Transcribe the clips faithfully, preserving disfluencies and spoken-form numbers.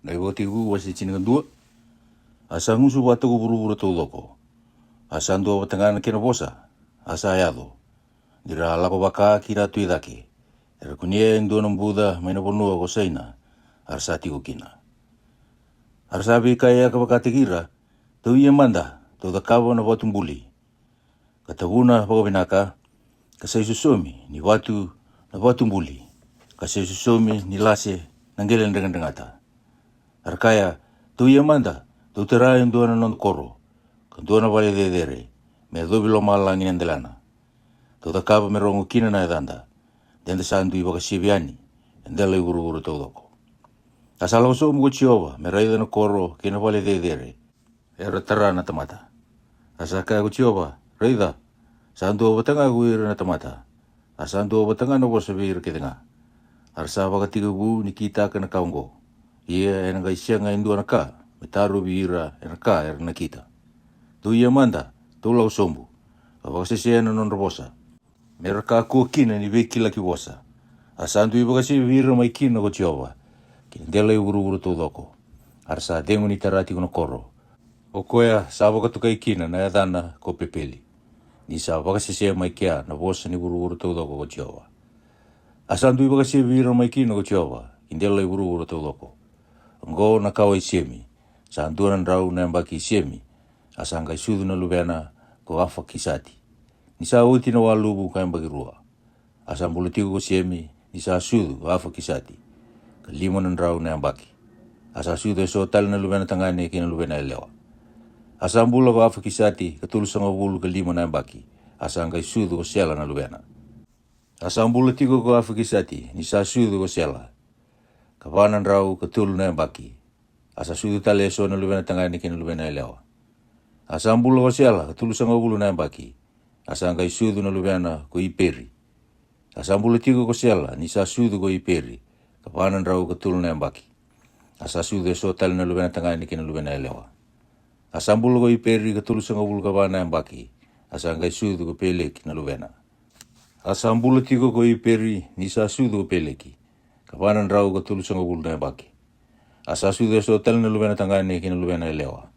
Na iVakatekivu wase tinikadua. A sa gusu vata ko vuravura taucoko. A sa dua vata ga na kena vosa. A sa yaco. Ni ra a lako vaka ki na tu i cake. Era kunea e dua na buca mai na vanua ko Saina. A ra sa tiko kina. A ra sa veikayaka vakataki ira. Tou ia mada, tou cakava na vatu buli. Ka tavuna vakavinaka, ka sa isosomi ni vatu na vatu buli, ka sa isosomi ni lase na qele dregata. A ra kaya, tou ia mada, tou tara e dua na noda koro, ka dua na vale cecere, me yacovi lomalagi na delana. Tou cakava me rogo kina na yacada, de da sa dui vakasevi yani, e dela i vuravura taucoko. A sa lako sobu ko Jiova, me raica na koro kei na vale cecere, era tara na tamata. A sa kaya ko Jiova, raica, sa dua vata ga ko ira na tamata. A sa dua vata ga na vosa vei ira kece ga. A ra sa vakatekivu ni kitaka na ka oqo. Ia ena qai sega e dua na ka, me tarovi ira ena ka era na kita. Tou ia mada, tou lako sobu. Ka vakasesea na nodra vosa. Me ra kakua kina ni veikilaki vosa. A sa dui vakasevi ira mai kina ko Jiova. Ki na dela i vuravura taucoko. A ra sa cegu ni tara tiko na koro. O koya sa vakatokai kina na yacana ko Pepeli. Ni sa vakasesea mai kea na vosa ni vuravura taucoko ko Jiova. A sa dui vakasevi ira mai kina ko Jiova. Ki dela i vuravura taucoko. Oqo na kawa i Semi. Sa dua na drau na yabaki i Semi. A sa qai sucu na luvena ko Afakisati. Ni sa oti na waluvu ka yabaki rua. A sa bula tiko ko Semi, ni sa sucu ko Afakisati. Ka lima na drau na yabaki. A sa sucu eso tale na luvena tagane kei na luvena yalewa. A sa bula ko Afakisati, ka tolusagavulu ka lima na yabaki. A sa qai sucu ko Sela na luvena. A sa bula tiko ko Afakisati, ni sa sucu ko Sela. Ka va na drau ka tolu na yabaki. A sa sucu tale eso na luvena tagane kei na luvena yalewa. A sa bula ko Sela, ka tolusagavulu na yabaki. A sa qai sucu na luvena ko Iperi. A sa bula tiko ko Sela, ni sa sucu ko Iperi. Ka va na drau ka tolu na yabaki. A sa sucu eso tale na luvena tagane kei na luvena yalewa. A sa bula ko Iperi, ka tolusagavulu ka va na yabaki. A sa qai sucu ko Peleki na luvena. A sa bula tiko ko Iperi, ni sa sucu ko Peleki. Ka va na drau ka tolusagavulu na yabaki. A sa sucu eso tale na luvena tagane kei na luvena yalewa.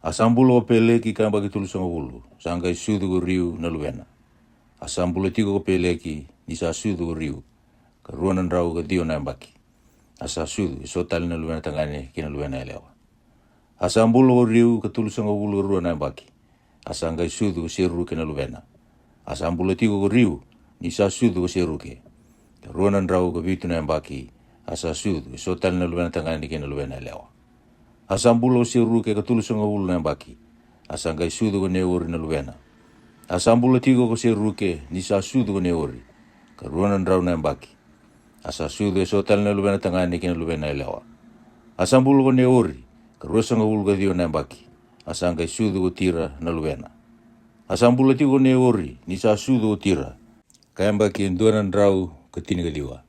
A sa bula ko Peleki ka yabaki tolusagavulu, sa qai sucu ko Riu na luvena. A sa bula tiko ko Peleki, ni sa sucu ko Riu. Ka rua na drau ka ciwa na yabaki. A sa sucu eso tale na luvena tagane kei na luvena yalewa. A sa bula ko Riu ka tolusagavulu ka rua na yabaki. A sa qai sucu ko Seruke na luvena. A sa bula tiko ko Riu, ni sa sucu ko Seruke. Ka rua na drau ka vitu na yabaki, a sa sucu eso tale na luvena tagane kei na luvena yalewa. A sa bula ko Seruke ka tolusagavulu na yabaki. A sa qai sucu ko Neori na luvena. A sa bula tiko ko Seruke, ni sa sucu ko Neori. Ka rua na drau na yabaki. A sa sucu eso tale na luvena tagane kei na luvena yalewa. A sa bula ko Neori, ka ruasagavulu ka ciwa na yabaki. A sa qai sucu ko Tira na luvena. A sa bula tiko ko Neori, ni sa sucu ko Tira. Ka yabaki e dua na drau ka tinikaciwa.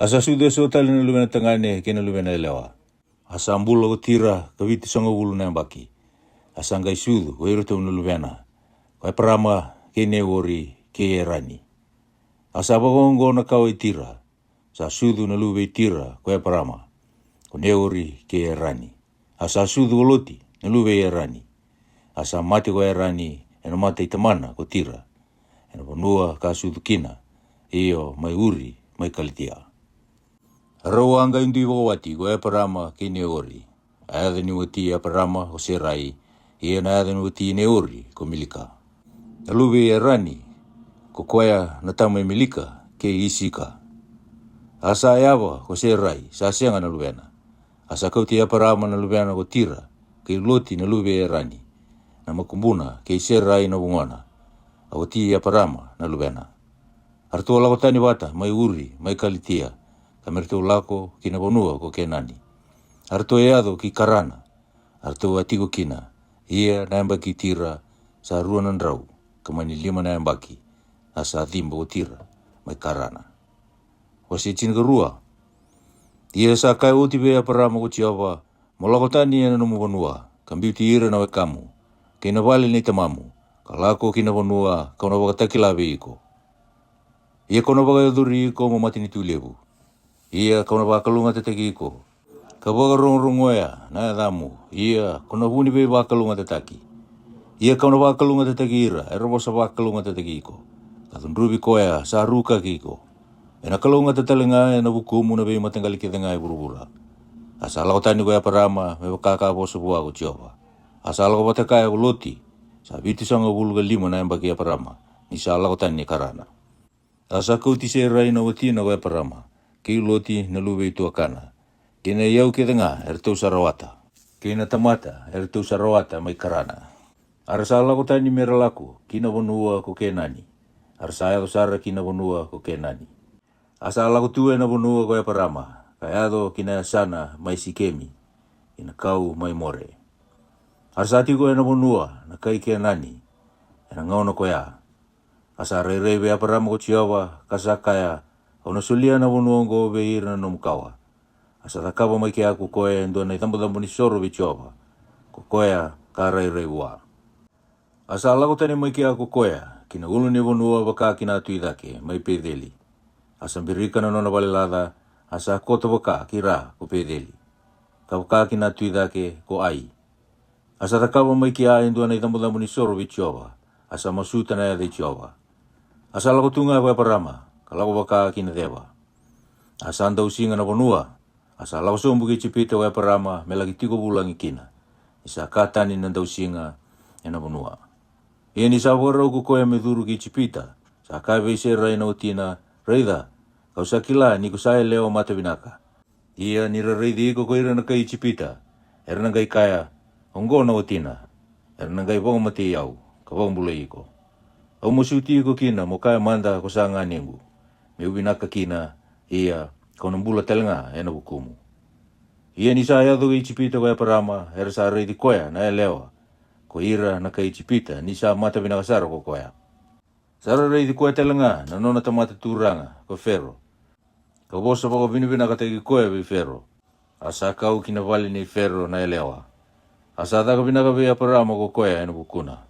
A sa sucu eso tale na luvena tagane kei na luvena yalewa. A sa bula ko Tira ka vitusagavulu na yabaki. A sa qai sucu ko iratou na luvena. Ko Eparama kei Neori kei Erani. A sa vakaoqo na kawa i Tira. Sa sucu na luve i Tira ko Eparama, ko Neori kei Erani. A sa sucu ko Loti na luve i Erani. A sa mate ko Erani ena mata i tamana ko Tira, ena vanua ka sucu kina, io mai Uri mai Kalitia. A rau a qai dui vakawati ko Eparama kei Neori. A yaca ni wati i Eparama ko Serai, ia na yaca ni wati i Neori ko Milika. Na luve i Erani, ko koya na tama i Milika kei Isika. A sa yava ko Serai, sa sega na luvena. A sa kauti Eparama na luvena ko Tira, kei Loti na luve i Erani, na makubuna kei Serai na vugona, a wati i Eparama na luvena. A ratou a lako tani vata mai Uri mai Kalitia, ka me ratou lako ki na vanua ko Kenani. A ratou a yaco ki Karana, a ratou a tiko kina. Ia na yabaki i Tira sa rua na drau ka mani lima na yabaki, a sa ciba ko Tira mai Karana. Wase tinikarua. Ia sa kaya oti vei Eparama ko Jiova, mo lako tani ena nomu vanua, ka biuti ira na wekamu, kei na vale nei tamamu, ka lako ki na vanua kau na vakatakila vei iko. Ia kau na vakayacori iko mo matanitu levu. Ia kau na vakalougatataki iko. Ka vakarogorogoya na yacamu, ia ko na vu ni veivakalougatataki. Ia ka'u na vakalougatataki ira era vosa vakalougatataki iko, ka cudruvi koya sa rukaki iko. Ena kalougata tale ga ena vukumu na veimataqali kece ga e vuravura. A sa lako tani ko Eparama me vaka ka vosa vua ko Jiova. A sa lako vata kaya ko Loti. Sa vitusagavulu ka lima na yabaki i Eparama ni sa lako tani i Karana. A sa kauti Serai na watina ko Eparama, kei Loti na luve i tuakana, kei na iyau kece ga eratou sa rawata, kei na tamata eratou sa rawata mai Karana. A ra sa lako tani me ra lako ki na vanua ko Kenani. A ra sa yaco sara ki na vanua ko Kenani. A sa lako tu ena vanua ko Eparama, ka yaco ki na yasana mai Sikemi, ki na kau mai More. A ra sa tiko ena vanua na kai Kenani ena gauna ko ya. A sa rairai vei Eparama ko Jiova, ka sa kaya, Au na solia na vanua oqo vei ira na nomu kawa. A sa cakava mai kea ko koya e dua na icabocabo ni soro vei Jiova, ko koya ka rairai vua. A sa lako tani mai kea ko koya ki na ulu ni vanua vaka ki na tu i cake mai Peceli. A sa birika na nona vale laca, a sa koto vaka ki ra ko Peceli, ka vaka ki na tu i cake ko Ai. A sa cakava mai kea e dua na icabocabo ni soro vei Jiova, a sa masuta na yaca i Jiova. A sa lako tu ga ko Eparama, ka lako vaka ki na ceva. A sa dausiga na vanua. A sa lako sobu ki Ijipita ko Eparama me laki tiko vulagi kina, ni sa ka tani na dausiga ena vanua. Ia ni sa vakarau ko koya me curu ki Ijipita, sa kaya vei Serai na watina, Raica, ka'u sa kila ni ko sa yalewa mata vinaka. Ia ni ra raici iko ko ira na kai Ijipita, era na qai kaya, Oqo na watina. Era na qai vakamatei au, ka vakabulai iko. Au masuti iko kina mo kaya mada ko sa ganequ, me'u vinaka kina, ia ka'u na bula tale ga ena vukumu. Ia ni sa yaco ki Ijipita ko Eparama, era sa raici koya na yalewa ko ira na kai Ijipita, ni sa mata vinaka sara ko koya. Sa ra raici koya tale ga na nona tamata turaga ko Fero, ka vosa vakavinavinakataki koya vei Fero. A sa kau ki na vale nei Fero na yalewa. A sa caka vinaka vei Eparama ko koya ena vukuna.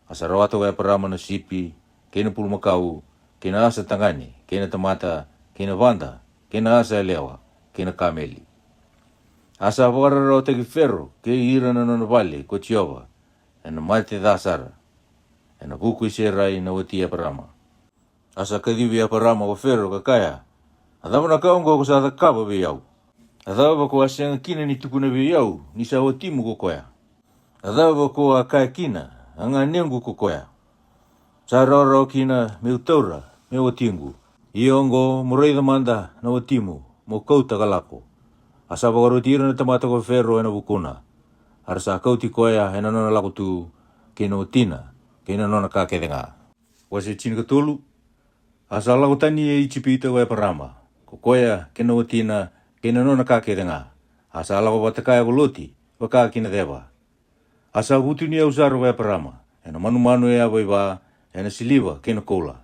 A sa rawata ko Eparama na sipi, kei na pulumakau, kei na asa tagane, kei na tamata, kei na vada, kei na asa yalewa, kei na kameli. A sa vakararawataki Fero kei ira na nona vale ko Jiova ena mate ca sara, ena vuku i Serai na wati Eparama. A sa kacivi Eparama ko Fero ka kaya, A cava na ka oqo ko sa cakava vei au? A cava ko a sega kina ni tukuna vei au ni sa watimu ko koya? A cava ko a kaya kina, A ganequ ko koya? Sa rawarawa kina me'u taura me watiqu. Ia oqo, mo raica mada na watimu, mo kauta ka lako. A sa vakaroti ira na tamata ko Fero ena vukuna. A ra sa kauti koya ena nona lako tu, kei na watina, kei na nona ka kece ga. Wase tinikatolu. A sa lako tani e Ijipita ko Eparama, ko koya kei na watina, kei na nona ka kece ga. A sa lako vata kaya ko Loti, vaka ki na ceva. A sa vutuniyau sara ko Eparama ena manumanu e yavaiva, ena siliva kei na koula.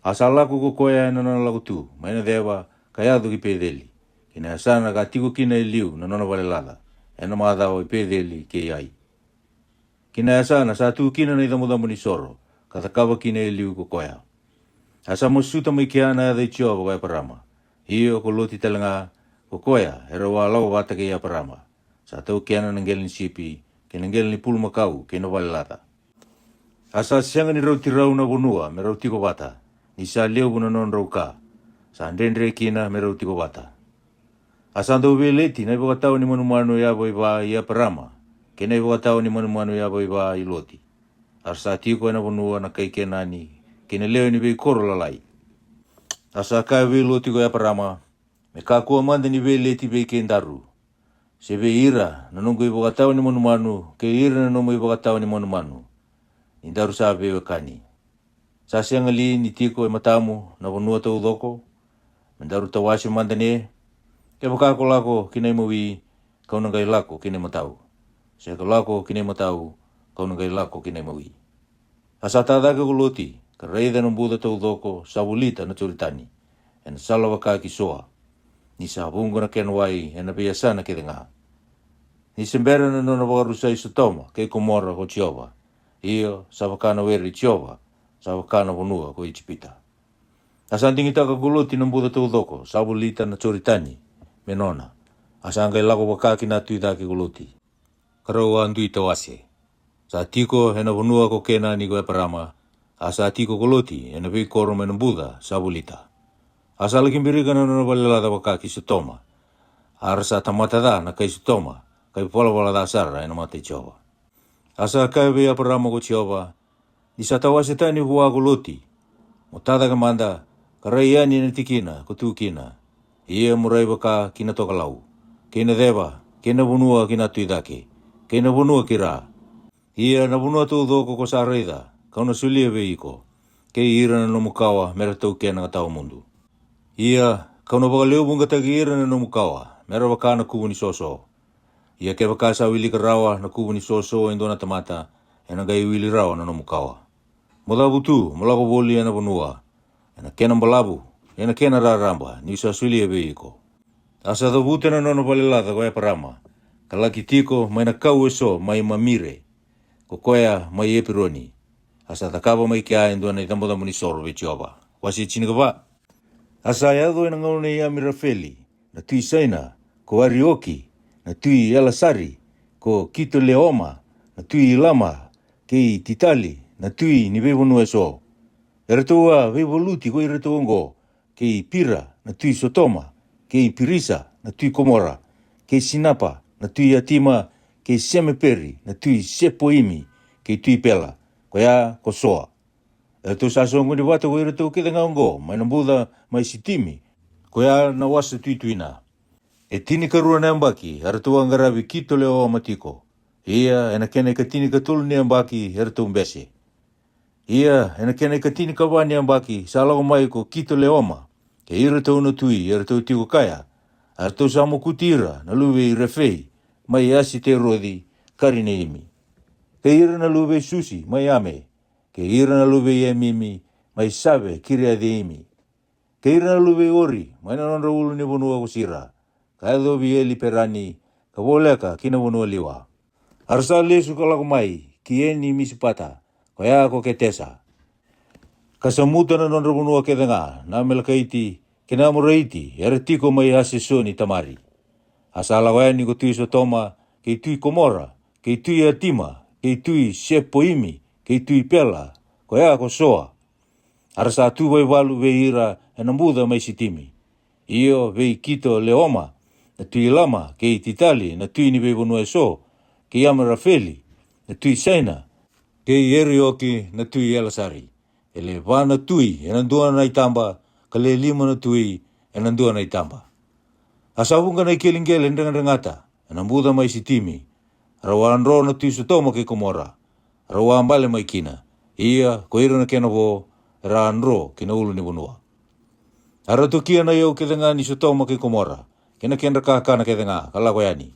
A sa lako ko koya ena nona lako tu mai na ceva, ka yaco ki Peceli, ki na yasana ka tiko kina e liu na nona vale laca, ena macawa i Peceli kei Ai, ki na yasana sa tu kina na icabocabo ni soro, ka cakava kina e liu ko koya. A sa masuta mai kea na yaca i Jiova ko Eparama. Io, ko Loti tale ga, ko koya e rau a lako vata kei Eparama, sa taukena na qele ni sipi, kei na qele ni pulumakau, kei na vale laca. A sa sega ni rauti rau na vanua me rau tiko vata, ni sa levu na nodrau ka, sa dredre kina me rau tiko vata. A sa dau veileti na ivakatawa ni manumanu yavaiva i Eparama, kei na ivakatawa ni manumanu yavaiva i Loti. A ra sa tiko ena vanua na kai Kenani, kei na lewe ni veikoro lalai. A sa kaya vei Loti ko Eparama, Me kakua mada ni veileti vei kedaru, se vei ira na noqu ivakatawa ni manumanu, kei ira na nomu ivakatawa ni manumanu, ni daru sa veiwekani. Sa sega li ni tiko e matamu na vanua taucoko, me daru tawase mada ne? Kevaka ko lako ki na imawi, ka'u na qai lako ki na imatau. Se ko lako ki na imatau, ka'u na qai lako ki na imawi. A sa tacake ko Loti, ka raica na buca taucoko sa volita na Joritani, ena sala vaka ki Soa, ni sa vuqa na kena wai ena veiyasana kece ga. Ni se bera na nona vakarusai Sotoma kei Komora ko Jiova, io, sa vaka na were i Jiova, sa vaka na vanua ko Ijipita. A sa digitaka ko Loti na buca taucoko sa volita na Joritani me nona. A sa qai lako vaka ki na tu i cake ko Loti, ka rau a dui tawase. Sa tiko e na vanua ko Kenani ko Eparama, a sa tiko ko Loti e na veikoro mai na buca sa volita. A sa laki birika na nona valelaca vaka ki Sotoma. A ra sa tamata ca na kai Sotoma, kai valavala ca sara e na mata i Jiova. A sa kaya vei Eparama ko Jiova, ni sa tawase tani vua ko Loti, mo tacake mada, ka rai yani e na tikina ko tu kina. Ia mo rai vaka ki na tokalau, kei na ceva, kei na vanua ki na tu i cake, kei na vanua ki ra. Ia na vanua taucoko ko sa raica, ka'u na solia vei iko, kei ira na nomu kawa me ra taukena ka tawa mudu. Ia ka'u na vakalewevuqataki ira na nomu kawa me ra vaka na kuvu ni soso. Ia kevaka sa wilika rawa na kuvu ni soso e dua na tamata, e na qai wili rawa na nomu kawa. Mo cavutu mo lako voli e na vanua, e na kena balavu, e na kena raraba, ni'u sa solia vei iko. A sa cavuta na nona valelaca ko Eparama, ka laki tiko mai na kau eso mai Mamire, ko koya mai Epironi. A sa cakava mai kea e dua na icabocabo ni soro vei Jiova. Wase tinikava. A sa yaco e na gauna i Amirafeli na tui Saina, ko Arioki na tui Elasari, ko Kitoleoma na tui Ilama, kei Titali na tui ni veivanua eso. Eratou a veivaluti ko iratou oqo, kei Pira na tui Sotoma, kei Pirisa na tui Komora, kei Sinapa na tui Atima, kei Semeperi na tui Sepoimi, kei tui Pela, koya ko Soa. Eratou sa soqoni vata ko iratou kece ga oqo mai na buca mai Sitimi, koya na wasa tuituina. E tinikarua na yabaki eratou a qaravi Kitoleoma tiko. Ia e na kena ikatinikatolu ni yabaki eratou bese. Ia e na kena ikatinikava ni yabaki sa lako mai ko Kitoleoma kei iratou na tui eratou tiko kaya, a ratou sa mokuti ira na luve i Refei mai Asiteroci Karineimi, kei ira na luve i Susi mai Ame, kei ira na luve i Emimi mai Save Kiriaceimi, kei ira na luve i Ori mai na nodra ulu ni vanua ko Sira, ka yacovi Eli Perani, ka voleka ki na vanua liwa. A ra sa lesu ka lako mai ki Eni Misipata, koya ko Ketesa, ka samuta na nodra vanua kece ga na Amelekaiti kei na Amoraiti era tiko mai Asesoni Tamari. A sa lako yani ko tui Sotoma, kei tui Komora, kei tui Atima, kei tui Sepoimi, kei tui Pela, koya ko Soa. A ra sa tu vaivalu vei ira e na buca mai Sitimi, io vei Kitoleoma na tui Ilama, kei Titali na tui ni veivanua eso, kei Amirafeli na tui Saina, kei Erioki na tui Elasari. E le va na tui e na dua na itaba, ka le lima na tui e na dua na itaba. A sa vuqa na ikilikili e dregedregata e na buca mai Sitimi. Rau a dro na tui Sotoma kei Komora, rau a bale mai kina, ia ko ira na kena vo era a dro ki na ulu ni vanua. A ra tokia na iyau kece ga ni Sotoma kei Komora, kei na kedra kakana kece ga, ka lako yani.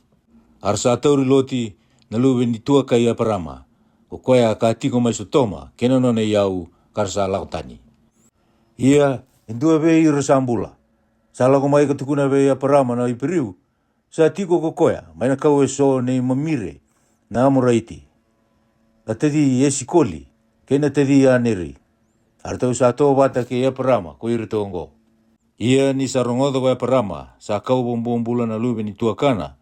A ra sa tauri Loti na luve ni tuakai Eparama, ko koya ka tiko mai Sotoma, kei na nona iyau, ka ra sa lako tani. Ia e dua vei ira sa bula, sa lako mai ka tukuna vei Eparama na Iperiu, sa tiko ko koya mai na kau eso nei Mamire na Amoraiti, na taci Esikoli, kei na taci Aneri. A ratou sa to vata kei Eparama ko iratou oqo. Ia ni sa rogoca ko Eparama sa kau vakabobula na luve ni tuakana,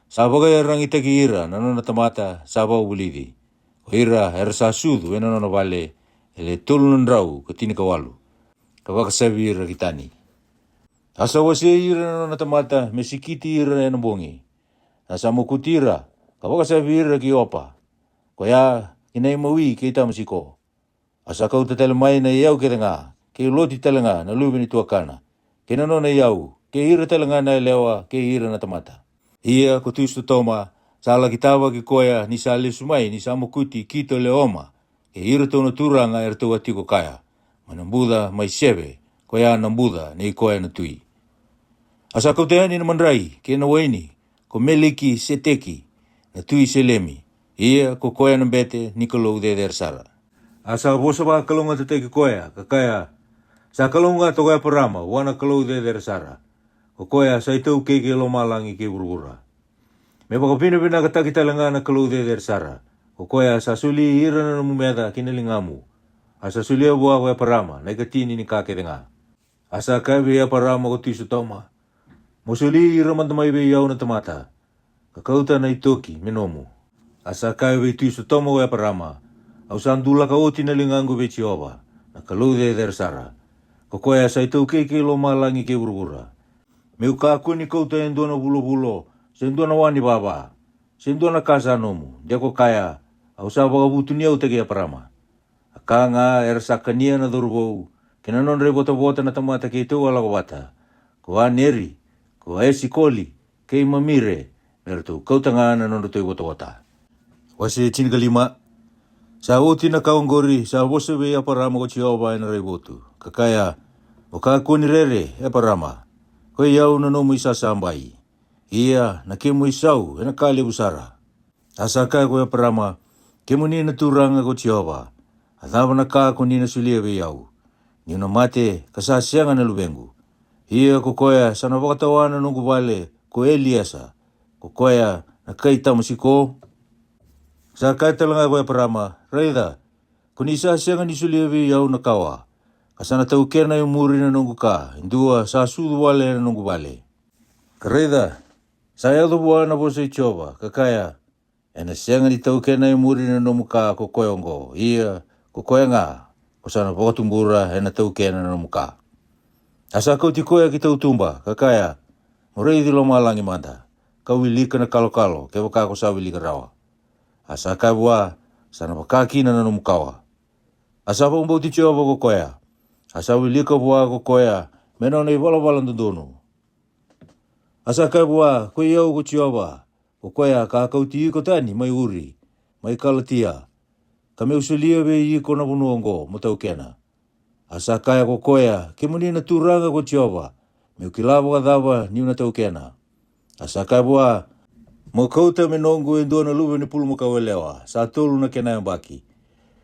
sa vakaiyaragitaki ira na nona tamata sa vakavulici, ko ira era sa sucu e na nona vale, e le tolu na drau ka tinikawalu, ka vakasavi ira ki Tani. A sa wasei ira na nona tamata me sikiti ira e na bogi. A sa mokuti ira ka vakasavi ira ki Opa, koya ki nai mawi kei Tamasiko. A sa kauta tale mai na iyau kece ga, kei Loti tale ga na luve ni tuakana, kei na nona iyau, kei ira tale ga na yalewa kei ira na tamata. Ia ko tui Sotoma sa laki tavaki koya ni sa lesu mai ni sa mokuti Kitoleoma kei iratou na turaga eratou a tiko kaya, mai na buca mai Seve, koya na buca nei koya na tui. A sa kauta yani na madrai kei na waini ko Melikiseteki na tui Selemi, ia ko koya na bete ni Kalou Cecere Sara. A sa vosa vakalougatataki koya ka kaya, sa kalougata ko Eparama vua na Kalou Cecere Sara, ko koya sa itaukei kei lomalagi kei vuravura. Me vakavinavinakataki tale ga na Kalou Cecere Sara, ko koya sa soli ira na nomu meca ki na ligamu. A sa solia vua ko Eparama na ikatini ni ka kece ga. A sa kaya vei Eparama ko tui Sotoma, Mo soli ira mada mai vei au na tamata, ka kauta na itoki me nomu. A sa kaya vei Tui Sotoma ko Eparama, Au sa dulaka oti na ligaqu vei Jiova, na Kalou cecere sara, ko koya sa itaukei kei lomalagi kei vuravura, me'u kakua ni kauta e dua na vulovulo, se dua na wa ni vava, se dua na ka sa nomu, de ko kaya, Au sa vakavutuniyautaki Eparama. A ka ga era sa kania na cauravou, kei na nodra ivotavota na tamata keitou a lako vata, ko Aneri, ko Esikoli, kei Mamire, me ratou kauta ga na nodratou ivotavota. Wase tinikalima. Sa oti na ka oqori sa vosa vei Eparama ko Jiova ena raivotu, ka kaya, Mo kakua ni rere, Eparama, koi au na nomu isasabai, ia na kemu isau ena ka levu sara. A sa kaya ko Eparama, Kemuni na Turaga ko Jiova, a cava na ka ko ni na solia vei au? Ni'u na mate ka sa sega na luvequ. Ia ko koya sa na vakatawa na noqu vale ko Eliesa, ko koya na kai Tamasiko. Sa kaya tale ga ko Eparama, Raica, ko ni sa sega ni solia vei au na kawa, ka sa na taukena e muri na noqu ka e dua sa sucu wale ena noqu vale. Ka raica, sa yaco vua na vosa i Jiova, ka kaya, Ena sega ni taukena e muri na nomu ka ko koya oqo, ia ko koya ga ko sa na vakatubura ena taukena na nomu ka. A sa kauti koya ki tautuba, ka kaya, Mo raici lomalagi mada, ka wilika na kalokalo kevaka ko sa wilika rawa. A sa kaya vua, Sa na vaka kina na nomu kawa. A sa vakabauti Jiova ko koya, a sa wilika vua ko koya me nona ivalavala dodonu. A sa kaya vua, Koi au ko Jiova, ko koya ka kauti iko tani mai Uri, mai Kalatia, ka me'u solia vei iko na vanua oqo mo taukena. A sa kaya ko koya, Kemuni na Turaga ko Jiova, me'u kila vakacava ni'u na taukena. A sa kaya vua, Mo kauta me noqu e dua na luve ni pulumakau yalewa, sa tolu na kena yabaki,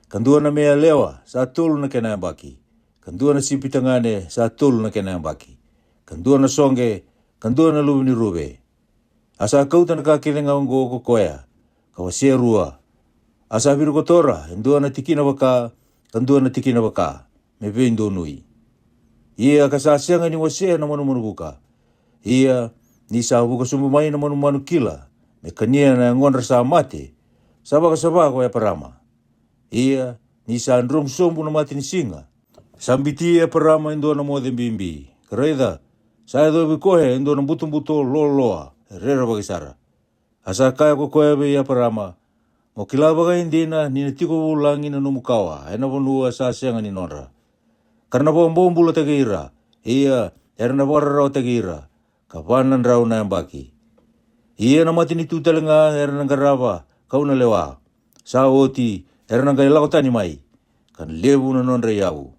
ka dua na me yalewa, sa tolu na kena yabaki, ka dua na sipi tagane, sa tolu na kena yabaki, ka dua na soqe, ka dua na luve ni ruve. A sa kauta na ka kece ga oqo ko koya, ka wasea rua. A sa virikotora e dua na tikina vaka, ka dua na tikina vaka, me veidonui. Ia ka sa sega ni wasea na manumanu vuka. Ia ni sa vuka sobu mai na manumanu kila, me kania na yagodra sa mate, sa vakasava ko Eparama. Ia ni sa dromu sobu na matanisiga, sa biti Eparama e dua na moce bibi, ka raica, sa yacovi koya e dua na butobuto loaloa e rerevaki sara. A sa kaya ko koya vei Eparama, Mo kila vakaidina ni na tiko vulagi na nomu kawa ena vanua sa sega ni nodra, ka ra na vakabobulataki ira, ia era na vakararawataki ira, ka va na drau na yabaki. Ia na matanitu tale ga era na qarava ka'u na lewa, sa oti era na qai lako tani mai, ka levu na nodra iyavu.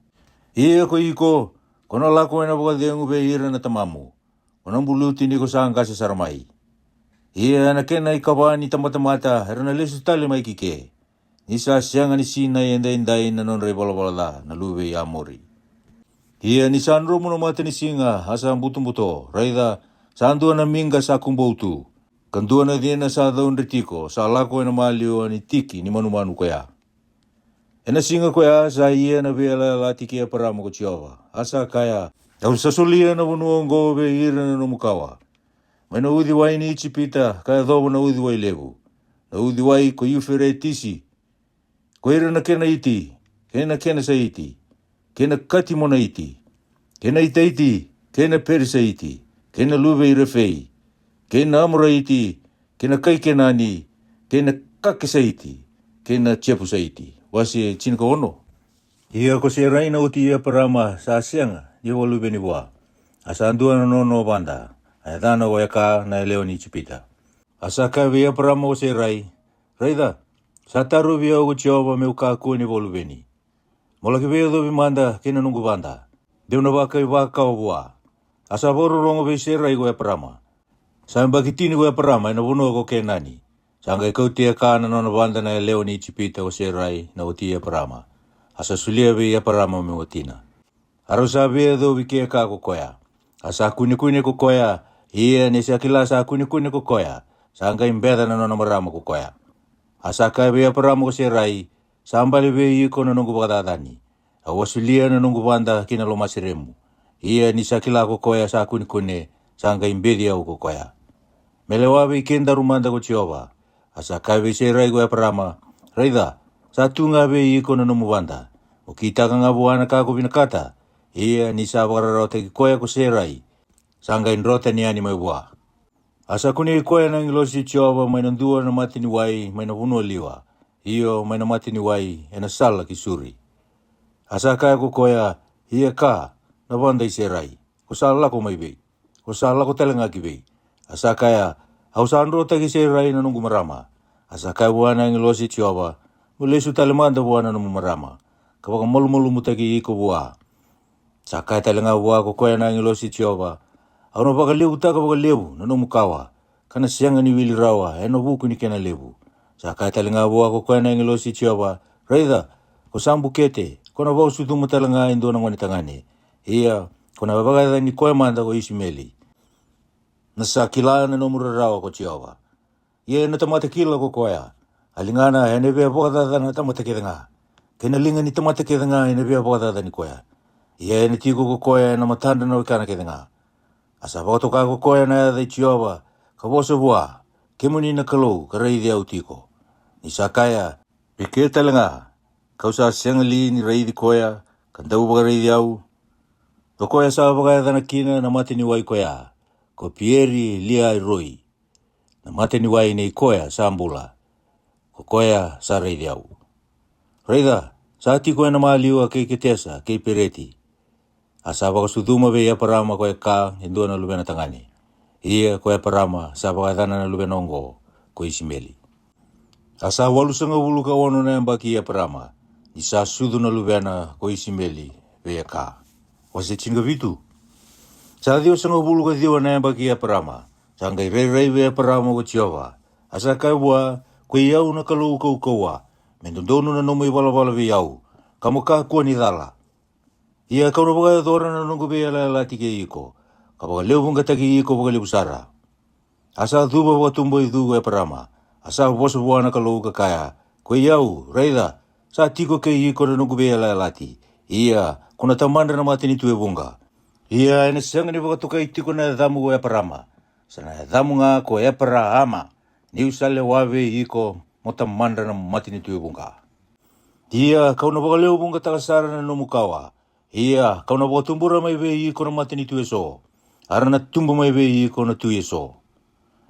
Ia ko iko, ko na lako ena vakacegu vei ira na tamamu, ko na buluti ni ko sa qase sara mai. Ia ena kena ikava ni tabatamata era na lesu tale mai ki ke, ni sa sega ni sinai edaidai na nodra ivalavala ca na luve i Amori. Ia ni sa dromu na matanisiga a sa butobuto, raica, sa dua na miqa sa kubou tu, ka dua na cina sa caudre tiko sa lako ena maliwa ni tiki ni manumanu koya. Ena siga koya sa ia na veiyalayalati kei Eparama ko Jiova, a sa kaya, Au sa solia na vanua oqo vei ira na nomu kawa, mai na uciwai ni Ijipita ka yacova na uciwai levu, na uciwai ko Iuferetisi, ko ira na Kenaiti, kei na Kenasaiti, kei na Katimonaiti, kei na Itaiti, kei na Perisaiti, kei na luve i Refei, kei na Amoraiti, kei na kai Kenani, kei na Kakesaiti, kei na Jepusaiti. Wase tinikaono. Ia ko Serai na wati i Eparama sa sega ni vakaluveni vua, a sa dua na nona ovada, a yacana ko Eka na yalewa ni Ijipita. A sa kaya vei Eparama ko Serai, Raica, sa tarovi au ko Jiova me'u kakua ni vakaluveni. Mo laki veiyacovi mada kei na noqu vada, de'u na vakaivakawa vua. A sa vakarorogo vei Serai ko Eparama. Sa yabaki tini ko Eparama ena vanua ko Kenani. Sa qai kauti Eka na nona vada na yalewa ni Ijipita ko Serai na wati i Eparama, a sa solia vei Eparama me watina. A rau sa veiyacovi kei Eka ko koya. A sa kunekune ko koya, ia ni sa kila sa kunekune ko koya, sa qai beca na nona marama ko koya. A sa kaya vei Eparama ko Serai, Sa bale vei iko na noqu vakacacani. Au a solia na noqu vada ki na lomaseremu. Ia ni sa kila ko koya sa kunekune, sa qai beci au ko koya. Me lewa vei kedaru mada ko Jiova. A sa kaya vei Serai ko Eparama, raica, sa tu ga vei iko na nomu vada. Mo kitaka ga vua na ka ko vinakata. Ia ni sa vakararawataki koya ko Serai, sa qai drotani yani mai vua. A sa kunei koya na agilosi i Jiova mai na dua na mata ni wai mai na vanua liwa, io mai na mata ni wai e na sala ki Suri. A sa kaya ko koya, ia ka, na vada i Serai, ko sa lako mai vei? Ko sa lako tale ga ki vei? A sa kaya, au sa drotaki Serai na noqu marama. A sa kaya vua na agilosi i Jiova, mo lesu tale mada vua na nomu marama, ka vakamalumalumutaki iko vua. Sa kaya tale ga vua ko koya na agilosi i Jiova, au na vakalevutaka vakalevu na nomu kawa, ka na sega ni wili rawa e na vuku ni kena levu. Sa kaya tale ga vua ko koya na agilosi i Jiova, raica, ko sa bukete, ko na vakasucuma tale ga e dua na gone tagane. Ia, ko na vakayacani koya mada ko Isimeli. Na sa kila na nomu rarawa ko Jiova. Ia e na tamata kila ko koya. A ligana e na via vakacacana na tamata kece ga, kei na liga ni tamata kece ga e na via vakacacani koya. Ia e na tiko ko koya e na matadra na wekana kece ga. A sa vakatoka ko koya na yaca i Jiova, ka vosa vua, kemuni na Kalou ka raici au tiko. Ni sa kaya, e ke tale ga, kau sa sega li ni raici koya, ka dau vakaraici au? O koya sa vakayacana kina na mata ni wai koya, ko Pieri Liairoi, na mata ni wai nei koya sa bula, ko koya sa raici au. Raica, sa tiko e na maliwa kei Ketesa kei Pereti. A sa vakasucuma vei Eparama ko Eka e dua na luvena tagane. Ia ko Eparama sa vakayacana na luvena oqo ko Isimeli. A sa walusagavulu ka ono na yabaki i Eparama, ni sa sucu na luvena ko Isimeli vei Eka. Wase tinikavitu. Sa ciwasagavulu ka ciwa na yabaki i Eparama, sa qai rairai vei Eparama ko Jiova. A sa kaya vua, ko i au na Kalou kaukauwa, me dodonu na nomu ivalavala vei au, ka mo kakua ni cala. Ia kau na vakayacora na noqu veiyalayalati kei iko, ka vakalevuqataki iko vakalevu sara. A sa cuva vakatubuaicu ko Eparama, a sa vosa vua na Kalou ka kaya, ko i au, raica, sa tiko kei iko na noqu veiyalayalati. Ia ko na tamadra na matanitu e vuqa. Ia e na sega ni vakatokai tiko na yacamu ko Eparama, sa na yacamu ga ko Eparaama, niu sa lewa vei iko mo tamadra na matanitu e vuqa. Ia kau na vakalevuqataka sara na nomu kawa. Ia kau na vakatubura mai vei iko na matanitu e so, a ra na tubu mai vei iko na tui e so.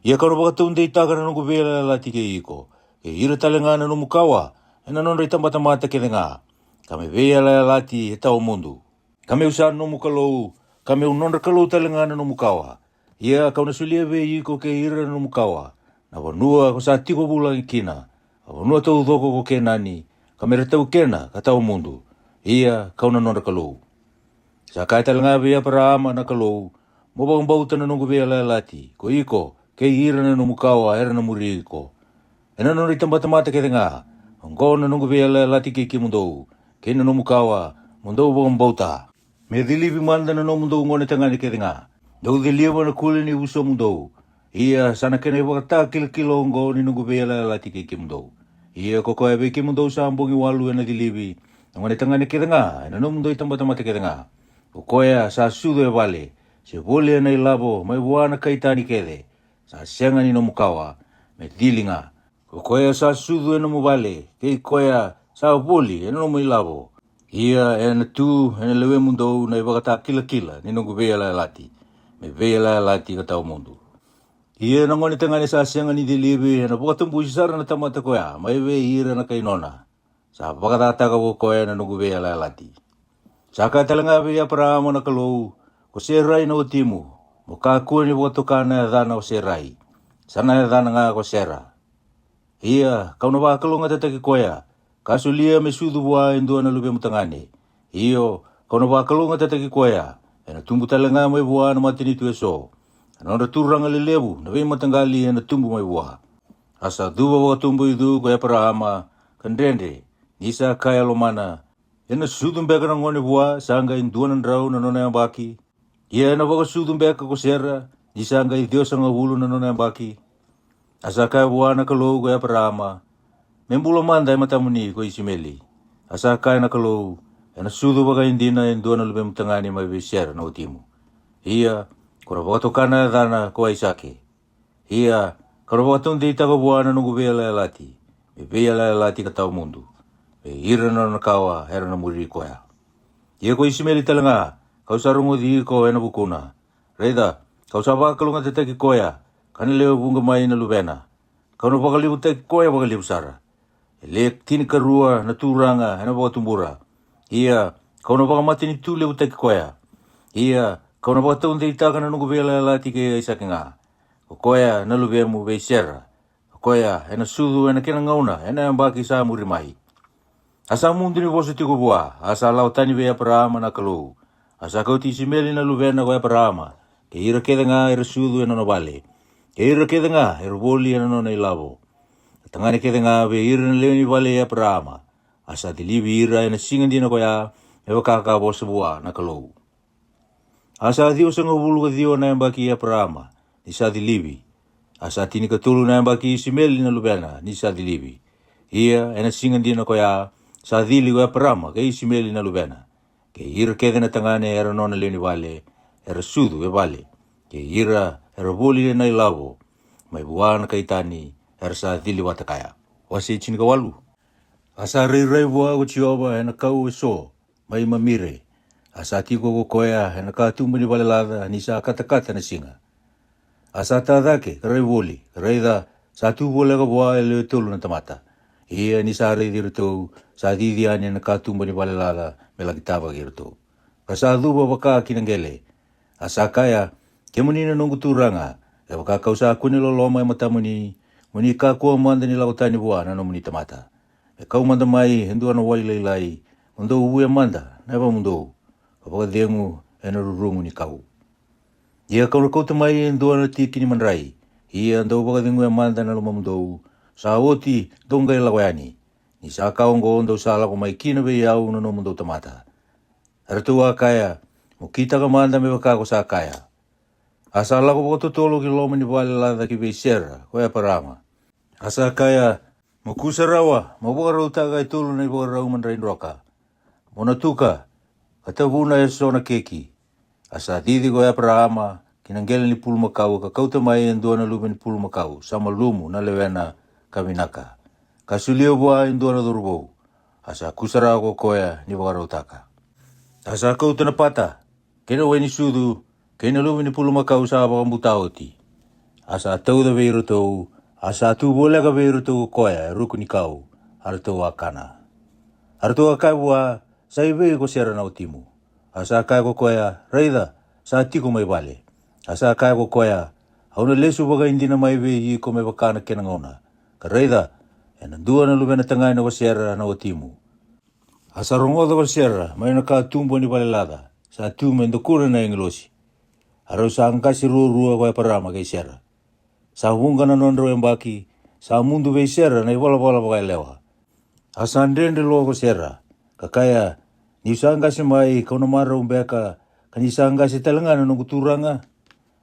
Ia kau na vakataudeitaka na noqu veiyalayalati kei iko, kei ira tale ga na nomu kawa, e na nodra itabatamata kece ga, ka me veiyalayalati e tawa mudu. Ka meu sa nomu Kalou, ka meu nodra Kalou tale ga na nomu kawa. Ia kau na solia vei iko kei ira na nomu kawa na vanua ko sa tiko vulagi kina, a vanua taucoko ko Kenani, ka me ra taukena ka tawa mudu. Ia kau na nodra Kalou. Sa kaya tale ga vei Eparaama na Kalou, mo vakabauta na noqu veiyalayalati, ko iko, kei ira na nomu kawa era na muri iko. E na nodra itabatamata kece ga, oqo na noqu veiyalayalati kei kemudou, kei na nomu kawa, mo dou vakabauta. Me cilivi mada na nomudou gone tagane kece ga. Dou ciliva na kule ni vusomudou. Ia sa na kena ivakatakilakila oqo ni noqu veiyalayalati kei kemudou. Ia ko koya vei kemudou sa bogi walu e na cilivi, na gone tagane kece ga e na nomudou itabatamata kece ga. Ko koya sa sucu e vale, se voli e na ilavo mai vua na kai tani kece, sa sega ni nomu kawa, me cili ga. Ko koya sa sucu e nomu vale, kei koya sa voli e na nomu ilavo. Ia e na tu e na lewemudou na ivakatakilakila ni noqu veiyalayalati, me veiyalayalati ka tawa mudu. Ia na gone tagane sa sega ni cilivi e na vakatabusi sara na tamata koya mai vei ira na kai nona. Sa vakacataka ko koya na noqu veiyalayalati. Sa kaya tale ga vei Eparaama na Kalou, ko Serai na watimu, mo kakua ni vakatoka na yacana o Serai, sa na yacana ga ko Sera. Ia kau na vakalougatataki koya, ka solia me sucu vua e dua na luvemu tagane. Io, kau na vakalougatataki koya, e na tubu tale ga mai vua na matanitu e so. A nodra turaga lelevu na veimataqali e na tubu mai vua. A sa cuva vakatubuaicu ko Eparaama, ka dredre, ni sa kaya e lomana, e na sucu beka na gone vua sa qai dua na drau na nona yabaki? Ia e na vakasucu beka ko Sera ni sa qai ciwasagavulu na nona yabaki? A sa kaya vua na Kalou ko Eparaama, me bula mada e matamuni ko Isimeli. A sa kaya na Kalou, e na sucu vakaidina e dua na luvemu tagane mai vei Sera na watimu. Ia, ko na vakatoka na yacana ko Aisake. Ia kau na vakataudeitaka vua na noqu veiyalayalati me veiyalayalati ka tawa mudu, vei ira na nona kawa era na muri koya. Ia ko Isimeli tale ga, kau sa rogoci iko ena vukuna. Raica, kau sa vakalougatataki koya, ka na lewe vuqa mai na luvena. Kau na vakalevutaki koya vakalevu sara. E le tinikarua na turaga ena vakatubura. Ia kau na vakamatanitu levutaki koya. Ia kau na vakataudeitaka na noqu veiyalayalati kei Aisake ga, ko koya na luvemu vei Sera, ko koya ena sucu ena kena gauna ena yabaki sa muri mai. A sa mudu ni vosa tiko vua, a sa lako tani vei Eparaama na Kalou. A sa kauti Isimeli na luvena ko Eparaama, kei ira kece ga era sucu ena nona vale, kei ira kece ga era voli ena nona ilavo, na tagane kece ga vei ira na lewe ni vale i Eparaama. A sa cilivi ira ena siga dina koya, me vaka ka vosa vua na Kalou. A sa ciwasagavulu ka ciwa na yabaki i Eparaama ni sa cilivi. A sa tinikatolu na yabaki i Isimeli na luvena ni sa cilivi. Ia ena siga dina koya sa cili ko Eparaama kei Isimeli na luvena, kei ira kece na tagane era nona lewe ni vale, era sucu e vale, kei ira era voli ena ilavo mai vua na kai tani, era sa cili vata kaya. Wase tinikawalu. A sa rairai vua ko Jiova ena kau eso mai Mamire. A sa tiko ko koya ena katuba ni valelaca ni sa katakata na siga. A sa ta cake ka rai voli, ka raica, sa tu voleka vua e lewe tolu na tamata. Ia ni sa raici iratou, sa cici yani ena katuba ni valelaca me laki tavaki iratou, ka sa cuva vaka ki na qele. A sa kaya, kemuni na noqu turaga, kevaka kau sa kune loloma e matamuni, mo ni kakua mada ni lako tani vua na nomuni tamata. Me kau mada mai e dua na wai lailai, mo dou vuya mada na yavamudou, ka vakacegu ena rurugu ni kau. Ia kau na kauta mai e dua na tiki ni madrai. Ia dou vakaceguya mada na lomamudou, sa oti dou qai lako yani. Ni sa ka oqo dou sa lako mai kina vei au na nomudou tamata. Eratou a kaya, mo kitaka mada me vaka ko sa kaya. A sa lako vakatotolo ki loma ni vale laca ki vei Sera ko Eparaama. A sa kaya, mo kusa rawa mo vakarautaka e tolu na ivakarau madrai droka, mo na tuka, ka tavuna eso na keki. A sa cici ko Eparaama ki na qele ni pulumakau, ka kauta mai e dua na luve ni pulumakau sa malumu na lewena ka vinaka, ka solia vua e dua na cauravou. A sa kusa rawa ko koya ni vakarautaka. A sa kauta na pata kei na wai ni sucu kei na luve ni pulumakau sa vakabuta oti. A sa tauca vei iratou, a sa tu voleka vei iratou ko koya e ruku ni kau, a ratou a kana. A ratou a kaya vua, sa i vei ko Sera na watimu? A sa kaya ko koya, raica, sa tiko mai vale. A sa kaya ko koya, au na lesu vakaidina mai vei iko me vaka na kena gauna, ka raica, ena dua na luvena tagane ko Sera na watimu. A sa rogoca ko Sera mai na katuba ni vale laca, sa tu me dakuna na agilosi. A rau sa qase ruarua ko Eparaama kei Sera. Sa vuqa na nodrau yabaki, sa mudu vei Sera na ivalavala vakayalewa. A sa dredre lo ko Sera, ka kaya, niu sa qase mai, kau na marau beka, ka ni sa qase tale ga na noqu turaga?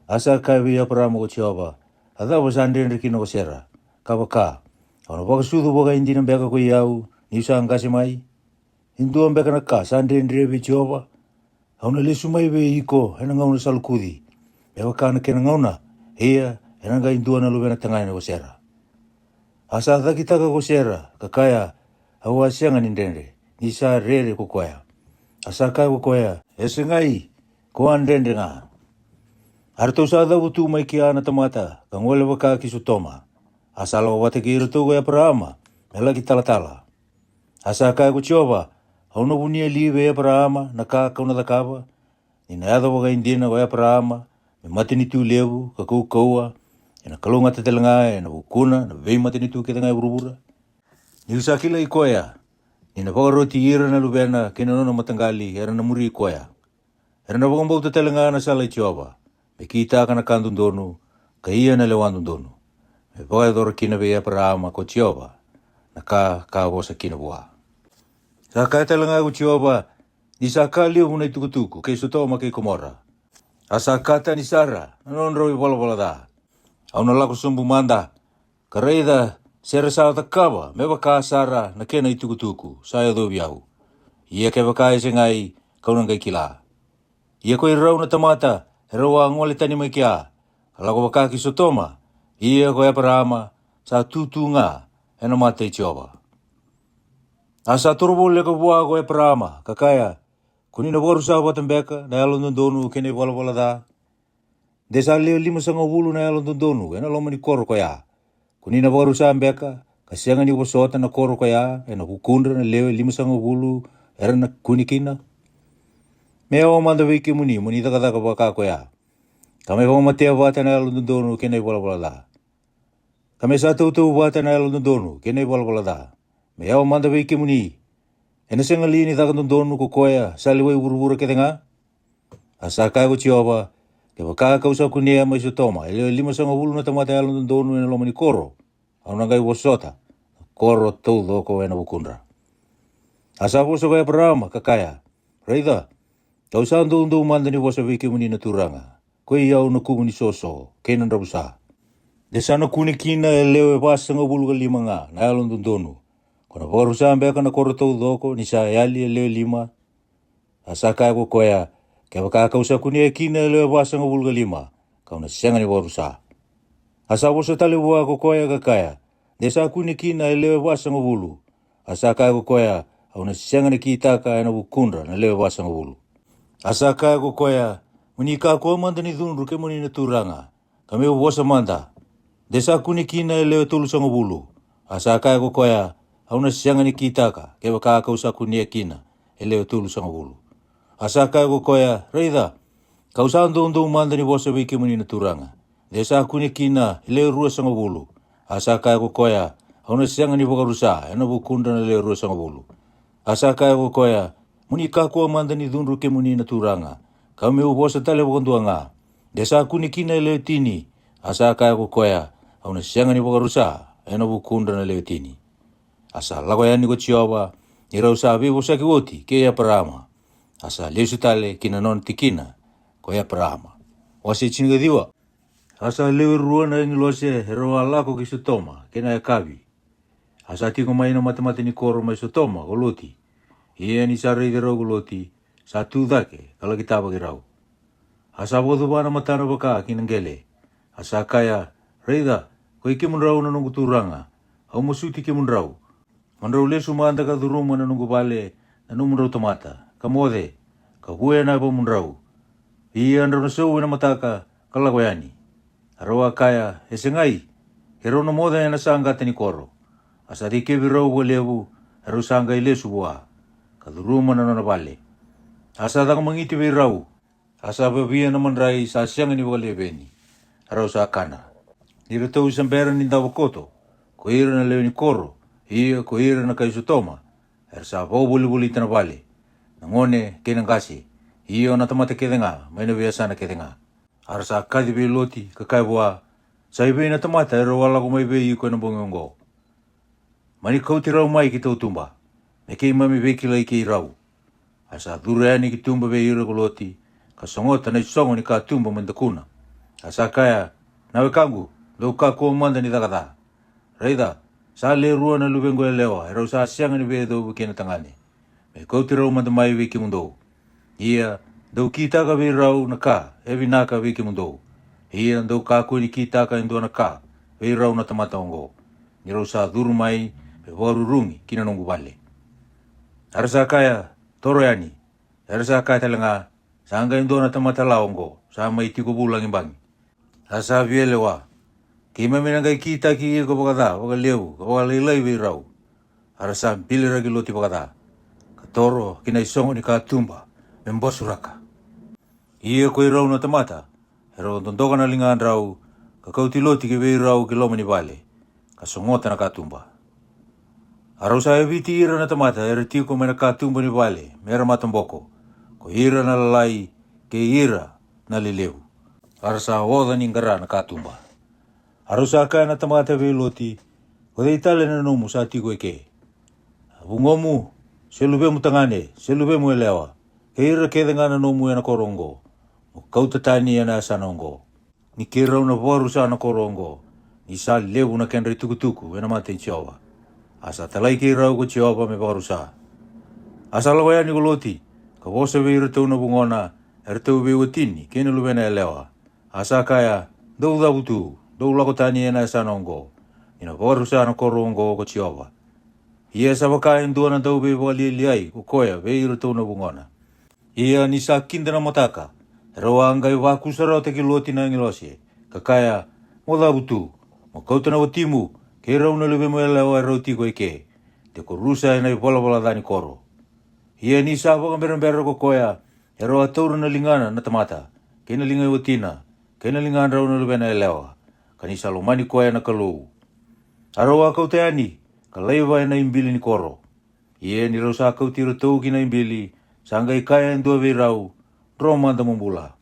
A sa kaya vei Eparaama ko Jiova, a cava sa dredre kina ko Sera, ka vaka, au na vakasucu vakaidina beka ko i au niu sa qase mai? E dua beka na ka sa dredre vei Jiova? Au na lesu mai vei iko ena gauna sa lokuci, me vaka na kena gauna, ia ena qai dua na luvena tagane ko Sera. A sa cakitaka ko Sera, ka kaya, au a sega ni dredre, ni sa rere ko koya. A sa kaya ko koya, e segai, ko a dredre ga. A ratou sa cavutu mai kea na tamata, ka gole vaka ki Sotoma. A sa lako vata kei iratou ko Eparaama me laki talatala. A sa kaya ko Jiova, au na vunia li vei Eparaama na ka kau na cakava? Ni na yaco vakaidina ko Eparaama me matanitu levu ka kaukauwa, ena kalougata tale ga ena vukuna na veimatanitu kece ga e vuravura. Niu sa kilai koya ni na vakaroti ira na luvena kei na nona mataqali era na muri koya. Era na vakabauta tale ga na sala i Jiova, me kitaka na ka dodonu, ka ia na lewa dodonu, me vakayacora kina vei Eparaama ko Jiova na ka ka vosa kina vua. Sa kaya tale ga ko Jiova, ni sa ka levu na itukutuku kei Sotoma kei Komora, a sa ka tani sara na nodrau ivalavala ca. Au na lako sobu mada, ka raica se ra sa cakava me vaka sara na kena itukutuku sa yacovi au. Ia kevaka e segai, kau na qai kila. Ia ko i rau na tamata erau a gole tani mai kea, ka lako vaka ki Sotoma, ia ko Eparaama sa tu tu ga e na mata i Jiova. A sa toro voleka vua ko Eparaama, ka kaya, Ko ni na vakarusa vata beka na yalododonu kei na ivalavala ca? De sa lewe limasagavulu na yalododonu e na loma ni koro ko ya. Ko ni na vakarusa beka, ka sega ni vosota na koro ko ya e na vukudra na lewe limasagavulu era na kune kina? Me yawa mada vei kemuni mo ni cakacaka vaka ko ya, ka me vakamatea vata na yalododonu kei na ivalavala ca, ka me sa tautauvata na yalododonu kei na ivalavala ca. Me yawa mada vei kemuni, e na sega li ni caka dodonu ko koya sa lewai vuravura kece ga? A sa kaya ko Jiova, Kevaka ka'u sa kunea mai Sotoma e lewe limasagavulu na tamata yalododonu e na loma ni koro, au na qai vosota na koro taucoko e na vukudra. A sa vosa ko Eparaama, ka kaya, Raica, ka'u sa doudou mada ni vosa vei kemuni na Turaga, ko i au na kuvu ni soso kei na dravusa. De sa na kune kina e lewe vasagavulu ka lima ga na yalododonu, ko na vakarusa beka na koro taucoko ni sa yali e lewe lima? A sa kaya ko koya, Kevaka ka'u sa kunea kina e lewe vasagavulu ka lima, ka'u na sega ni vakarusa. A sa vosa tale vua ko koya ka kaya, De sa kune kina e lewe vasagavulu? A sa kaya ko koya, Au na sega ni kitaka e na vukudra na lewe vasagavulu. A sa kaya ko koya, Mo ni kakua mada ni cudru, kemuni na Turaga, ka me'u vosa mada, De sa kune kina e lewe tolusagavulu? A sa kaya ko koya, Au na sega ni kitaka, kevaka ka'u sa kunea kina e lewe tolusagavulu. A sa kaya ko koya, Raica, ka'u sa doudou mada ni vosa vei kemuni na Turaga, De sa kune kina e lewe ruasagavulu? A sa kaya ko koya, Au na sega ni vakarusa e na vukudra na lewe ruasagavulu. A sa kaya ko koya, Mo ni kakua mada ni cudru, kemuni na Turaga, ka me'u vosa tale vakadua ga, De sa kune kina e lewe tini? A sa kaya ko koya, Au na sega ni vakarusa e na vukudra na lewe tini. A sa lako yani ko Jiova, ni rau sa veivosaki oti kei Eparaama. A sa lesu tale ki na nona tikina ko Eparaama. Wase tinikaciwa. A sa lewe rua na agilose e rau a lako ki Sotoma kei na yakavi. A sa tiko mai na matamata ni koro mai Sotoma ko Loti. Ia ni sa raici rau ko Loti, sa tu cake ka laki tavaki rau. A sa vakacuva na matana vaka ki na qele. A sa kaya, Raica, ko i kemudrau na noqu turaga, au masuti kemudrau, mo drau lesu mada ka curuma na noqu vale na nomudrau tamata, ka moce, ka vuya na yavamudrau. Ia drau na sau e na mataka ka lako yani. A rau a kaya, E segai, keirau na moce e na saqata ni koro. A sa cikevi rau vakalevu, e rau sa qai lesu vua, ka curuma na nona vale. A sa caka magiti vei rau, a sa vavia na madrai sa sega ni vakaleveni, a rau sa kana. Ni ratou sa bera ni davo koto, ko ira na lewe ni koro, ia ko ira na kai Sotoma, era sa vakavolivolita na vale, na gone kei na qase, io na tamata kece ga mai na veiyasana kece ga. A ra sa kaci vei Loti ka kaya vua, Sa evei na tamata e rau a lako mai vei iko e na bogi oqo? Mani kauti rau mai ki tautuba, me keimami veikilai kei rau. A sa curu yani ki tuba vei ira ko Loti, ka sogota na isogo ni katuba me dakuna. A sa kaya, Na wekaqu, dou kakua mada ni caka ca. Raica, sa le rua na luvequ yalewa e rau sa sega ni veiyacovi kei na tagane, me kauti rau mada mai vei kemudou. Ia, dou kitaka vei rau na ka e vinaka vei kemudou. Ia, dou kakua ni kitaka e dua na ka vei rau na tamata oqo, ni rau sa curu mai me vakarurugi ki na noqu vale. A ra sa kaya, Toro yani. Era sa kaya tale ga, Sa qai dua na tamata la oqo, sa mai tiko vulagi bagi. A sa via lewa, Keimami na qai kitaki iko vakaca vakalevu ka vakalailai vei rau. A ra sa biliraki Loti vakaca, ka toro ki na isogo ni katuba me basuraka. Ia ko i rau na tamata, e rau dodoka na ligadrau, ka kauti Loti ki vei rau ki loma ni vale, ka sogota na katuba. A rau sa yaviti ira na tamata era tiko mai na katuba ni vale me ra mataboko, ko ira na lalai kei ira na lelevu. A ra sa oca ni qara na katuba. A rau sa kaya na tamata vei Loti, Ko cei tale na nomu sa tiko eke? A vugomu, se luvemu tagane, se luvemu yalewa, kei ira kece ga na nomu e na koro oqo, mo kauta tani e na yasana oqo. Ni keirau na vakarusa na koro oqo, ni sa levu na kedra itukutuku e na mata i Jiova. A sa talai keirau ko Jiova me vakarusa. A sa lako yani ko Loti, ka vosa vei iratou na vugona eratou veiwatini kei na luvena yalewa. A sa kaya, dou cavu tu, dou lako tani ena yasana oqo, ni na vakarusa na koro oqo ko Jiova. Ia sa vaka e dua na dauveivakalialiai ko koya vei iratou na vugona. Ia ni sa kida na mataka, erau a qai vakusarawataki Loti na agilose, ka kaya, mo cavu tu, mo kauta na watimu, kei rau na luvemu yalewa erau tiko eke, de ko rusa ena ivalavala ca ni koro. Ia ni sa vakaberabera ko koya, erau a taura na ligana na tamata, kei na liga i watina, kei na ligadrau na luvena yalewa, ka ni sa lomani koya na Kalou. A rau a kauta yani, ka laiva ena ibili ni koro. Ia ni rau sa kauti iratou ki na ibili, sa qai kaya e dua vei rau, dro mada mo bula.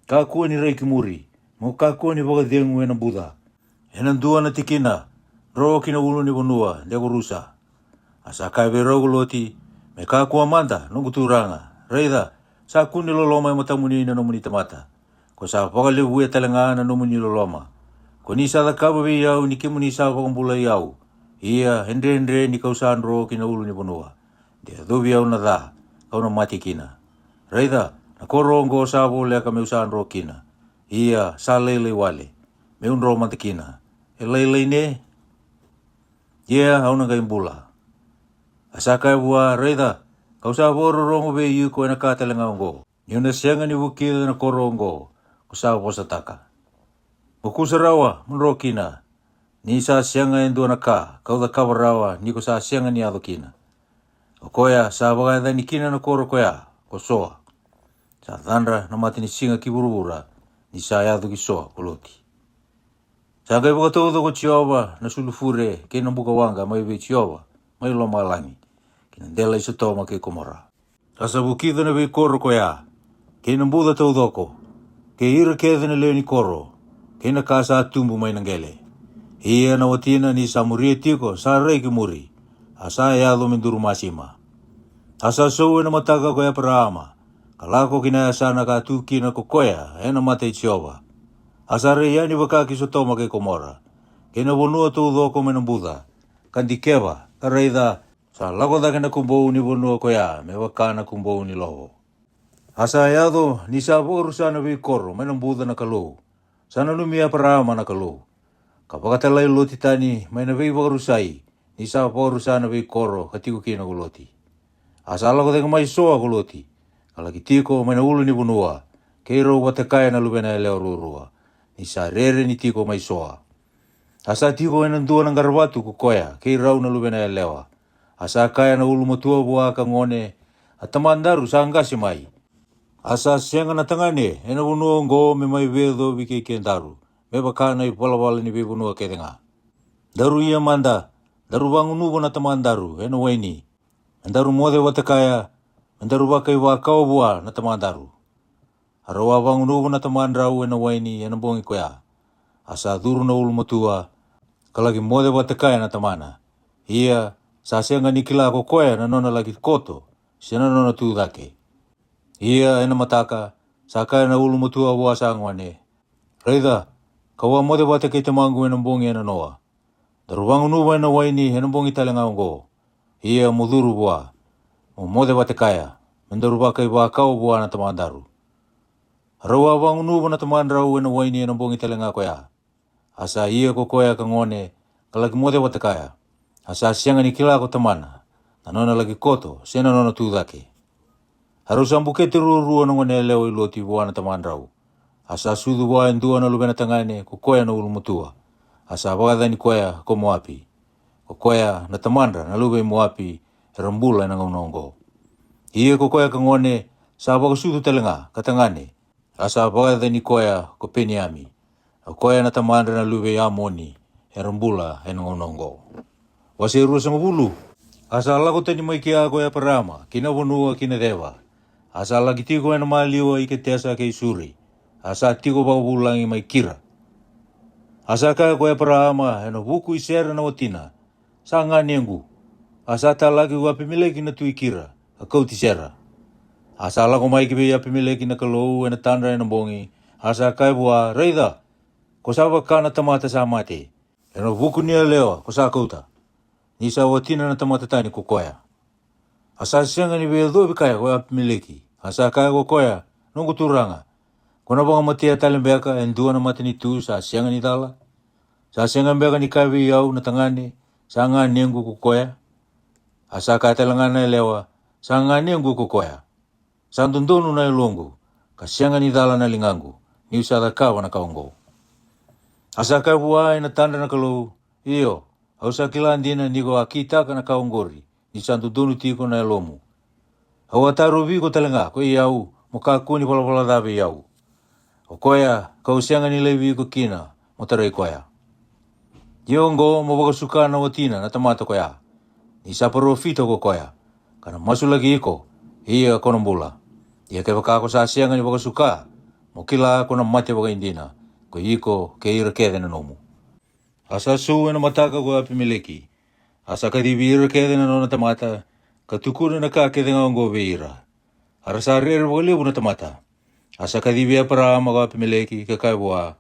Kakua ni rai ki muri, mo kakua ni vakacegu ena buca. Ena dua na tikina, dro ki na ulu ni vanua, de ko rusa. A sa kaya vei rau ko Loti, me kakua mada, noqu turaga, raica, sa kua ni loloma e matamuni na nomuni tamata. Ko sa vakalevuya tale ga na nomuni loloma. Ko ni sa cakava vei au ni kemuni sa vakabulai au. Ia, e dredre ni kau sa dro ki na ulu ni vanua. De yacovi au na ca, kau na mate kina. Raica, na koro oqo sa voleka meu sa dro kina. Ia, sa lailai wale, meu dro mada kina. E lailai ne? Ia, au na qai bula. A sa kaya vua, raica, kau sa vakarorogo vei iko ena ka tale ga oqo. Niu na sega ni vukica na koro oqo, ko sa vosataka. Mo kusa rawa, mo dro kina. Ni sa sega e dua na ka, kau cakava rawa, ni ko sa sega ni yaco kina. O koya, sa vakayacani kina na koro koya, ko Soa. Sa cadra na matanisiga ki vuravura, ni sa yaco ki Soa, ko Loti. Sa qai vakatauca ko Jiova, na sulufure, kei na bukawaqa, mai vei Jiova, mai lomalagi, ki na dela i Sotoma kei Komora. A sa vukica na veikoro koya, kei na buca taucoko, kei ira kece na lewe ni koro, kei na ka sa tubu mai na qele. Ia na watina ni sa muria tiko, sa rai ki muri, a sa yaco me duru masima. A sa sau ena mataka ko Eparaama, ka lako ki na yasana ka tu kina ko koya, ena mata i Jiova. A sa rai yani vaka ki Sotoma kei Komora, kei na vanua taucoko mai na buca, ka dikeva, ka raica, sa lako cake na kubou ni vanua koya me vaka na kubou ni lovo. A sa yaco, ni sa vakarusa na veikoro mai na buca na Kalou, sa nanumi Eparaama na Kalou, ka vakatalai Loti tani mai na veivakarusai, ni sa vakarusa na veikoro ka tiko kina ko Loti. A sa lako cake mai Soa ko Loti, ka laki tiko mai na ulu ni vanua, kei rau vata kaya na luvena yalewa ruarua, ni sa rere ni tiko mai Soa. A sa tiko ena dua na qaravatu ko koya, kei rau na luvena yalewa. A sa kaya na ulumatua vua ka gone, a tamadaru sa qase mai. A sa sega na tagane, ena vanua oqo me mai veiyacovi kei kedaru, me vaka na ivalavala ni veivanua kece ga. Daru ia mada, daru vagunuva na tamadaru, ena waini. Me daru moce vata kaya, me daru vakaivakawa vua na tamadaru. A rau a vagunuva na tamadrau ena waini ena bogi koya. A sa curu na ulumatua, ka laki moce vata kaya na tamana. Ia, sa sega ni kila ko koya na nona laki koto, se na nona tu cake. Ia, ena mataka, sa kaya na ulumatua vua sa gone. Raica, kau a moce vata kei tamaqu ena bogi ena noa. Daru vagunuva ena waini ena bogi tale ga oqo. Ia mo curu vua, mo moce vata kaya, me daru vakaivakawa vua na tamadaru. A rau a vagunuva na tamadrau ena waini ena bogi tale ga koya. A sa ia ko koya ka gone, ka laki moce vata kaya. A sa sega ni kila ko tamana, na nona laki koto, se na nona tu cake. A rau sa bukete ruarua na gone yalewa i Loti vua na tamadrau. A sa sucu vua e dua na luvena tagane ko koya na ulumatua. A sa vakayacani koya ko Moapi. Ko koya na tamadra na luve i Moapi, era bula ena gauna oqo. Ia ko koya ka gone, sa vakasucu tale ga ka tagane. A sa vakayacani koya ko Peniami. O koya na tamadra na luve i Amoni, era bula ena gauna oqo. Wase ruasagavulu. A sa lako tani mai kea ko Eparaama ki na vanua ki na ceva. A sa laki tiko ena maliwa i Ketesa kei Suri. A sa tiko vakavulagi mai Kira. A sa kaya ko Eparaama ena vuku i Sera na watina, sa ganequ. A sa talaki ko Apimeleki na tui Kira, ka kauti Sera. A sa lako mai ki vei Apimeleki na Kalou ena tadra ena bogi. A sa kaya vua, raica, ko sa vaka na tamata sa mate, ena vuku ni yalewa ko sa kauta, ni sa watina na tamata tani ko koya. A sa sega ni veiyacovi kaya ko Apimeleki. A sa kaya ko koya, Noqu turaga, ko na vakamatea tale beka e dua na matanitu sa sega ni cala? Sa sega beka ni kaya vei au na tagane, sa ganequ ko koya? A sa kaya tale ga na yalewa, sa ganequ ko koya. Sa dodonu na yaloqu, ka sega ni cala na ligaqu, ni'u sa cakava na ka oqo. A sa kaya vua e na tadra na Kalou, io, au sa kila dina ni ko a kitaka na ka oqori, ni sa dodonu tiko na yalomu. Au a tarovi iko tale ga ko i au mo kakua ni valavala ca vei au. O koya ka'u sega ni laivi iko kina mo tarai koya. Ia oqo mo vakasuka na watina na tamata koya, ni sa parofita ko koya, ka na masulaki iko, ia ko na bula. Ia kevaka ko sa sega ni vakasuka, mo kila ko na mate vakaidina, ko iko kei ira kece na nomu. A sa sou e na mataka ko Apimeleki. A sa kacivi ira kece na nona tamata, ka tukuna na ka kece ga oqo vei ira. A ra sa rere vakalevu na tamata. A sa kacivi Eparaama ko Apimeleki, ka kaya vua,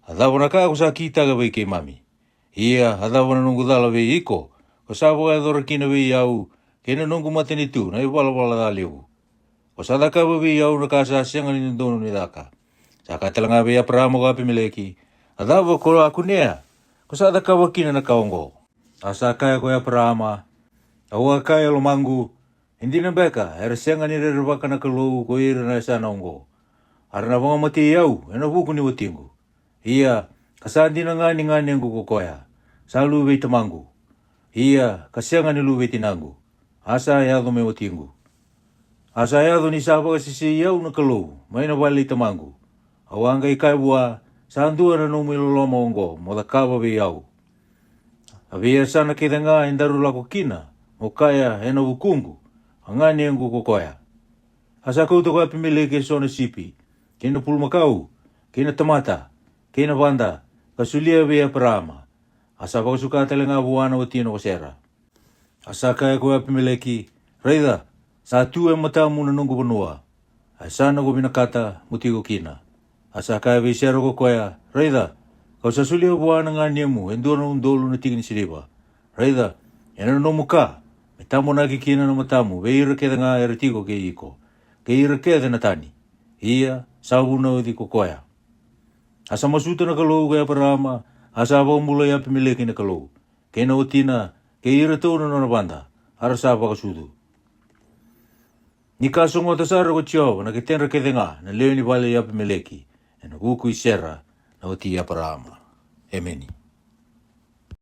a cava na ka ko sa kitaka vei keimami? Ia a cava na noqu cala vei iko, ko sa vakayacora kina vei au kei na noqu matanitu na ivalavala ca levu? Ko sa cakava vei au na ka sa sega ni dodonu ni caka. Sa kaya tale ga vei Eparaama ko Apimeleki, a cava ko a kunea ko sa cakava kina na ka oqo? A sa kaya ko Eparaama, au a kaya e lomaqu, e dina beka era sega ni rerevaka na Kalou ko ira na yasana oqo, a ra na vakamatei au e na vuku ni watiqu. Ia ka sa dina ga ni ganequ ko koya, sa luve i tamaqu. Ia ka sega ni luve i tinaqu, a sa yaco me watiqu. A sa yaco ni sa vakasesei au na Kalou mai na vale i tamaqu. Au a qai kaya vua, sa dua na nomu iloloma oqo mo cakava vei au. A veiyasana kece ga e daru lako kina mo kaya e na vukuqu, a ganequ ko koya. A sa kauta ko Apimeleki e so na sipi, kei na pulumakau, kei na tamata, kei na vada, ka solia vei Eparaama. A sa vakasuka tale ga vua na watina ko Sera. A sa kaya ko Apimeleki, raica, sa tu e matamu na noqu vanua, a yasana ko vinakata mo tiko kina. A sa kaya vei Sera ko koya, raica, ka'u sa solia vua na ganemu e dua na udolu na tiki ni siliva. Raica, e na nomu ka me tabonaki kina na matamu vei ira kece ga era tiko kei iko, kei ira kece na tani. Ia sa vunauci ko koya. A sa masuta na Kalou ko Eparaama, a sa vakabulai Apimeleki na Kalou, kei na watina, kei iratou na nona vada, a ra sa vakasucu. Ni ka sogota sara ko Jiova na ketedra kece ga na lewe ni vale i Apimeleki, e na vuku i Sera na wati i Eparaama. Emeni.